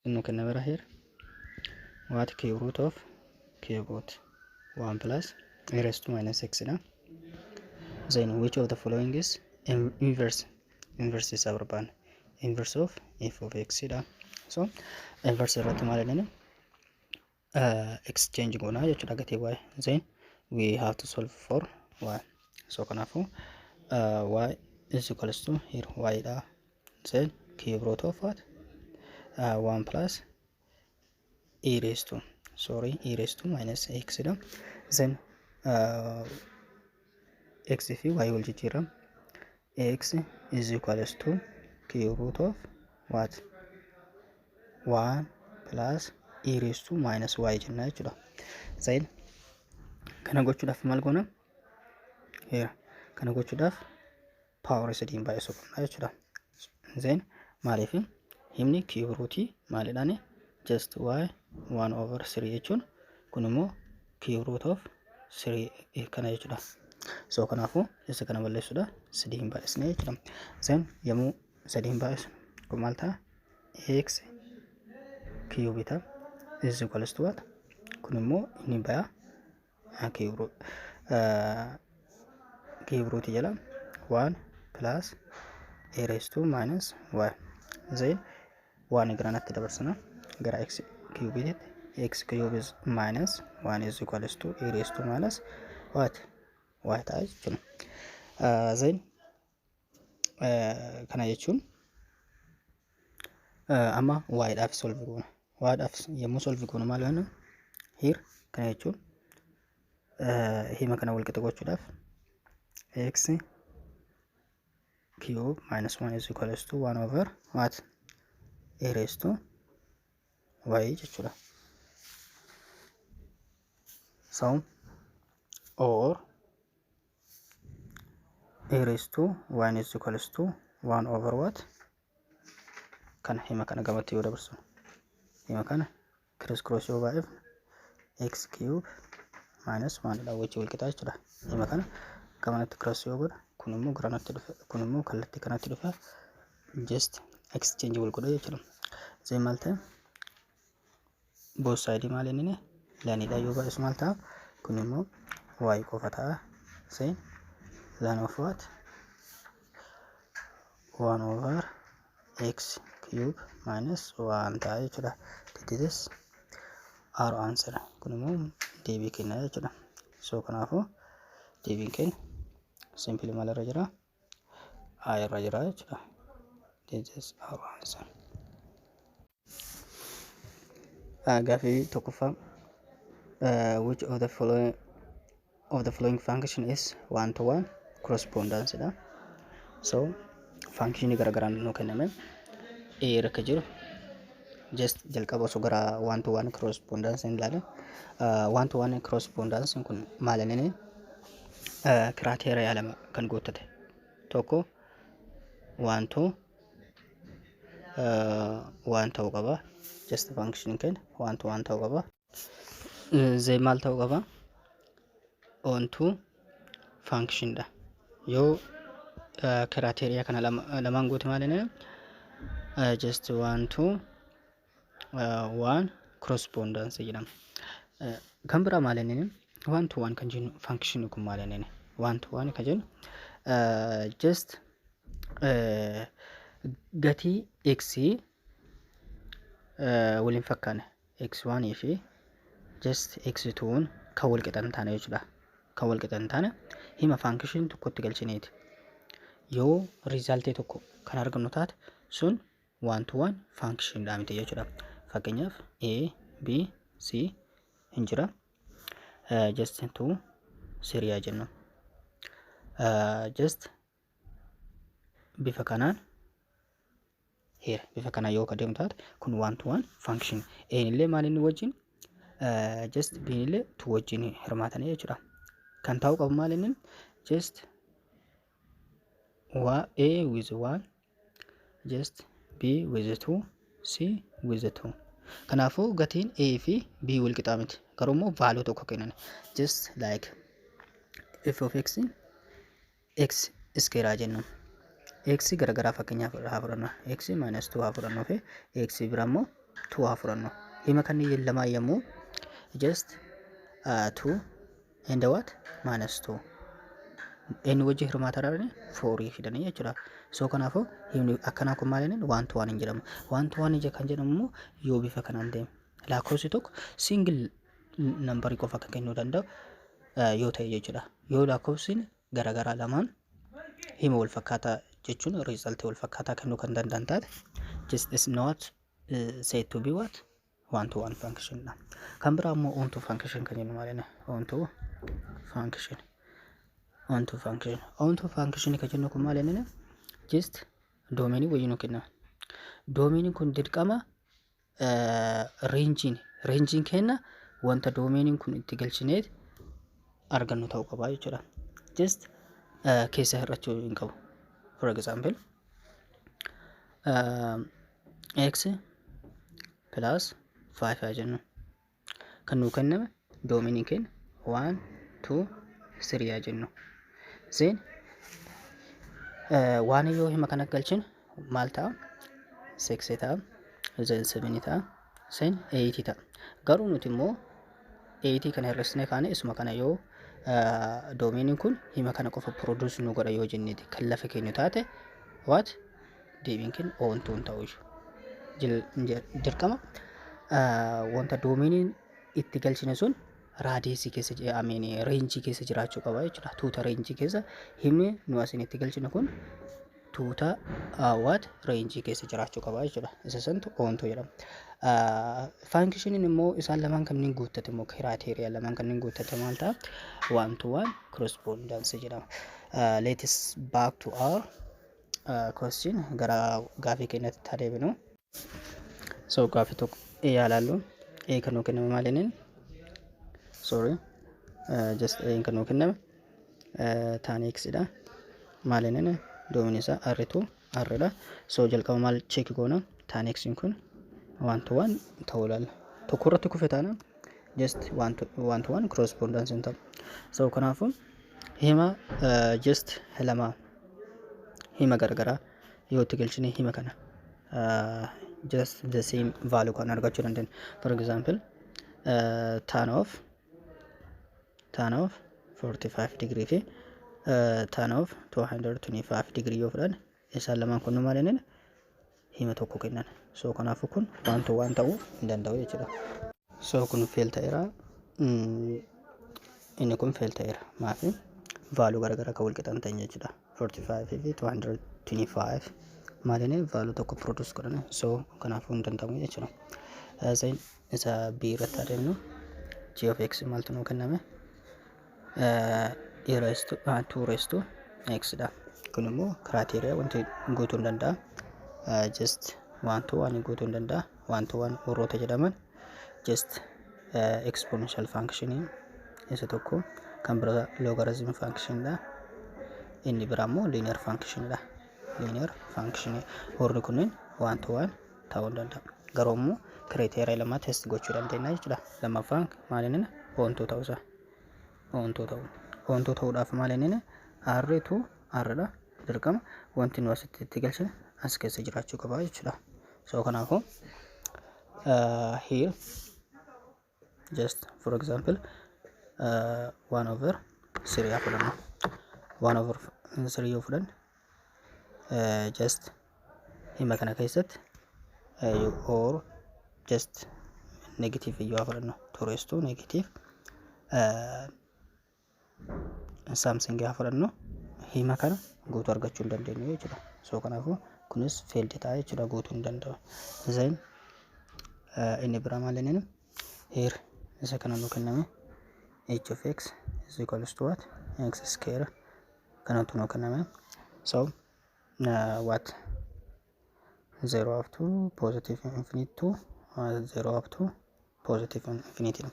Nu kennameera here what? Cube root of cube root 1 plus e raised to minus x dha. Then which of the following is inverse? Inverse isaa barbaanna, inverse of f of x dha. So inverse irratti maal jedhani? Exchange goonaa jechuudha gatii y. Then we have to solve for y. So kanaafuu y is equals to here y dha, then cube root of what? 1 plus e raised to, sorry, e raised to minus x dha. Then x fi y wal jijjiirra. X is equals to cube root of what? 1 plus e raised to minus y jenna jechuudha. Then kana gochuudhaaf maal goona? Here kana gochuudhaaf power sadiin baay'isuu qabna jechuudha. Then maaliif himni cube root maalidhaani? Just y 1 over 3 jechuun kun immoo cube root of 3 kana jechuudha. So kanaafuu isa kana balleessuudha sadiin baay'isne jechuudha. Then yommuu sadiin baay'isnu kun maal ta'a? X cube ta'a is equals to what? Kun immoo inni baya cube root jala 1 plus a raised to minus y. Then waan gara natti dabarsina gara x cube, x cube is minus 1 is equals to a raised to minus what? Y ta'a jechuudha. Then kana jechuun amma y dhaaf solve goona. Y dhaaf yommuu solve goonu maal goona? Here kana jechuun hima kana wal qixa gochuudhaaf x cube minus 1 is equals to 1 over what? A raised to y jechuudha. So or a raised to 1 is equals to 1 over what? Kana hima kana gamatti yoo dabarsu, hima kana criss cross yoo baay'ifne x cube minus 1 dha wajji wal qixa jechuudha. Hima kana gamanatti cross yoo godha, kun immoo garanatti dhufa, kun immoo kallattii kanatti dhufa, just exchange wal godha jechuudha. Then maal ta'e? Both side maal inni lniidha yoo baay'isu maal ta'a? Kun immoo y qofa ta'a. Then ln of what? 1 over x cube minus 1 ta'a jechuudha. This is our answer. Kun immoo deebii kenna jechuudha. So kanaafuu deebiin keenya simply maal irra jira? A irra jira jechuudha. This is our answer. Gaaffii tokkoffaa, which of the following function is one to one correspondence dha. So functionii garaagaraan nuu kenname. A irra akka jiru just jalqaba osoo gara one to one correspondence hin ilaale, one to one correspondence kun maal inni? Criteria lama kan guuttate. Tokko, one to one ta'uu qaba. Just function keenya one to one ta'uu qaba. Then maal ta'uu qaba? Onto function dha. Yoo criteria kana lamaan guute maal inni? Just one to one correspondence jedhama. Kan biraa maal inni? One to one kan jennu function kun maal inni? One to one kan jennu just gatii x waliin fakkaanne x1 fi just x2 kan wal qixa hin taane jechuudha. Kan wal qixa hin taane hima function tokkotti galchineeti. Yoo resultii tokko kan argannu taate sun one to one function dha miti jechuudha. Fakkeenyaaf A, B, C hin jira. Just 2 3 jennu. Just bifa kanaan here bifa kanaan yoo adeemu taate kun one to one function. A illee maal inni wajjin? Just B illee two wajjin hirmaatanii jechuudha. Kan ta'uu qabu maal inni? Just A with 1, just B with 2, C with 2. Kanaafuu gatiin A fi B wal qixaa miti. Garuu immoo value tokko kennan. Just like f of x x square jennu. X garagaraa fakkeenyaaf haa fudhannu. X minus 2 haa fudhannu fi x bira immoo 2 haa fudhannu. Hima kanneen lamaan yommuu just 2 and what? Minus 2. Inni wajji hirmaata irraa 4 fidanii jechuudha. So kanaafuu himni akkanaa kun maal inni? One to one hin jedhamu. One to one kan jedhamu immoo yoo bifa kanaan deeme. Lakkoofsi tokko single numberii qofa kan kennuu danda'u yoo ta'e jechuudha. Yoo lakkoofsi garaagaraa lamaan hima wal fakkaataa jechuun resultii wal fakkaataa kennuu kan danda'an taate, just is not said to be what? One to one function dha. Kan biraa immoo onto function kan jennu maal inni? Onto function. Onto function. Onto function kan jennu kun maal inni? Just domainii wayii nu kenna. Domainiin kun dirqama rangeiin kenna wanta domainiin kun itti galchineet argannu ta'uu qaba jechuudha. Just keessa hir'achuu hin qabu. For example, x plus 5 haa jennu. Kan nuu kenname domainiin keenya 1, 2, 3 haa jennu. Then waan yoo hima kana galchinu maal ta'a? 6 ta'a. Then 7 ta'a. Then 8 ta'a. Garuu nuti immoo 8 kana hir'isnee kaane isuma kana yoo domainiin kun hima kana qofa produce nu godha yoo jenneeti kan lafa keenyu taate, what? Deebiin keenya onto hin ta'u. Dirqama wanta domainiin itti galchine sun radiusii keessa, ameen, rangeii keessa jiraachuu qaba jechuudha. Tuuta rangeii keessa himni nu asin itti galchine kun tuuta what? Rangeii keessa jiraachuu qaba jechuudha. Isa santu onto jedhama. Functioniin immoo isaan lamaan kanneen guuttate immoo, criteria lamaan kanneen guuttate maal ta'a? One to one correspondence jedhama. Let us back to our question. Gara gaafii keenyatti haa deebinu. So gaafii tokko yaalaallu. A kan nuu kenname maal inni? Sorry. Just A kan nuu kenname tan x dha. Maal inni? Domain isaa R to R dha. So jalqaba maal check goona? Tan x kun one to one ta'uu ilaalla. Tokko irratti kufe taana just one to one correspondence hin ta'u. So kanaafuu hima just lama hima garagaraa yoo itti galchine hima kana just the same value kan argachuu dandeenya. For example, tan of 45 degree fi tan of 225 degree yoo fudhan, isaan lamaan kun maal inni? Hima tokko kennan. So kanaafuu kun one to one ta'uu hin danda'u jechuudha. So kun fail ta'eera. Inni kun fail ta'eera. Maafi? Value garagaraa kan wal qixan ta'an jechuudha. 45 fi 225 maal inni? Value tokko produce godhan. So kanaafuu hin danda'amu jechuudha. Then isa B irratti adeemnu. G of x maaltu nuu kenname? E raised to 2 raised to x dha. Kun immoo criteria wanti guutuu hin danda'a. Just one to one guutuu hin danda'a. One to one warroota jedhaman just exponential function isa tokko, kan bira logarithm function dha. Inni biraa immoo linear function dha. Linear function warri kunneen one to one ta'uu hin danda'u. Garuu immoo criteria lama test gochuu dandeenya jechuudha. Lammaffaan maal inni? Onto ta'uusaa. Onto ta'uu. Onto ta'uudhaaf maal inni? R to R dha. Dirqama wanti nu asitti itti galchine as keessa jiraachuu qaba jechuudha. So kanaafuu here just for example 1 over 3 haa fudhannu. 1 over 3 yoo fudhanne, just hima kana keessatti or just negative iyyuu haa fudhannu, 2 raised to negative something haa fudhannu, hima kana guutuu argachuu hin dandeenyu jechuudha. So kanaafuu kunis failed ta'a jechuudha, guutuu hin danda'u. Then inni biraa maal inni? Here isa kana nu kenname, h of x is equals to what? X square kanatu nu kenname. So what? 0 up to positive infinity to 0 up to positive infinity.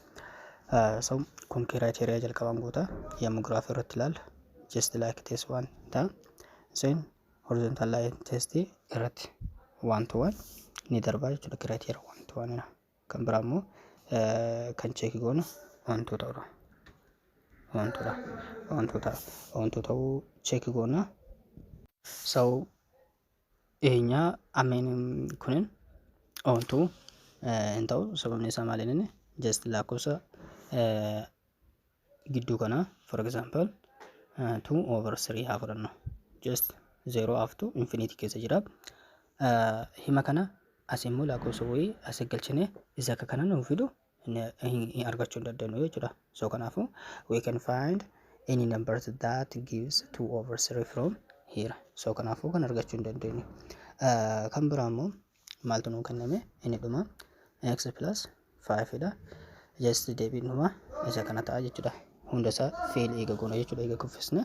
So kun criteria jalqabaan guutaa. Yommuu giraafii irratti ilaallu just like this one ta'a. Then horizontal line test irratti one to one ni darbaa jechuudha, criteria one to one. Kan biraa immoo kan check goonu onto ta'udha. Ontodha. Onto ta'a. Onto ta'uu check goona. So eenyaa ameen kunin onto Hin ta'u. Sababni isaa maali? Inni just lakkoofsa gidduu kana, for example, 2 over 3 haa fudhannu. Just 0 up to infinity keessa jira. Hima kana as immoo lakkoofsa wayii as galchine isa akka kana nuuf fidu hin argachuu hin dandeenyu jechuudha. So kanaafuu we can find any numbers that gives 2 over 3 from here. So kanaafuu kan argachuu hin dandeenyu. Kan biraa immoo maaltu nuu kenname? Inni dhuma x plus 5 dha. Just deebiin dhuma isa kana ta'a jechuudha. Hunda isaa fail eega goona jechuudha, eega kuffisne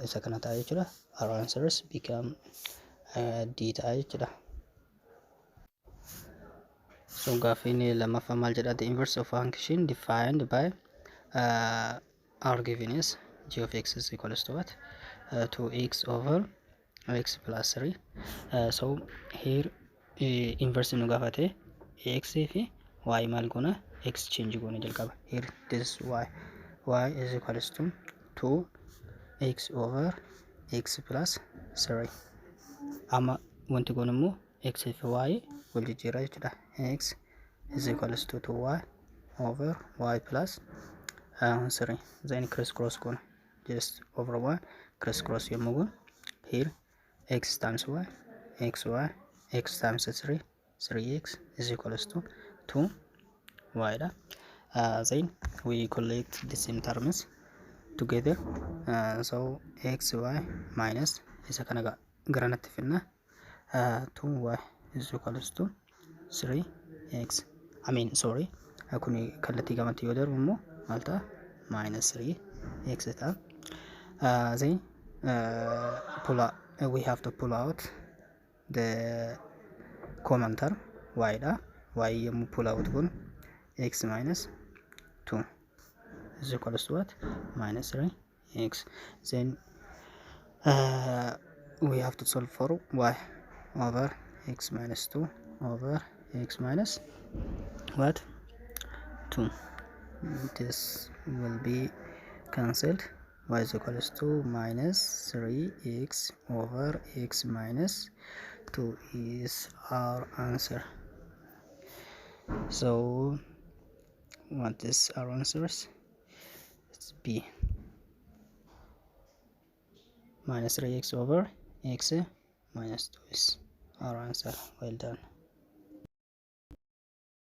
isa kana ta'a jechuudha. Our answers become D ta'a jechuudha. So gaaffiin lammaffaa maal jedha? The inverse of function defined by our given is g of x is equals to what? 2x over x plus 3. So here inverse nu gaafate. X fi y maal goona? Exchange goona jalqaba. Here this is y, y is equals to 2 x over x plus 3. Amma wanti goonu immoo x fi y wal jijjiirraa jechuudha. X is equals to 2y over y plus 3. Then criss cross goona, just over y criss cross yommuu goonu, here x times y, x y, x times 3, 3x is equals to 2 y dha. Then we collect the same terms together. So x y minus isa kana garanatti finna, 2y is equals to 3x, I mean, sorry, kun kallattii gamatti yoo darbu immoo maal ta'a? Minus 3x ta'a. Then pull out, we have to pull out the common term, y dha. Y yommuu pull out kun x minus 2 is equals to what? Minus 3 x. Then we have to solve for y over x minus 2 over x minus what? 2. This will be cancelled. Y is equals to minus 3x over x minus 2 is our answer. So what is our answers? It's B, minus 3x over x minus 2 is our answer. Well done.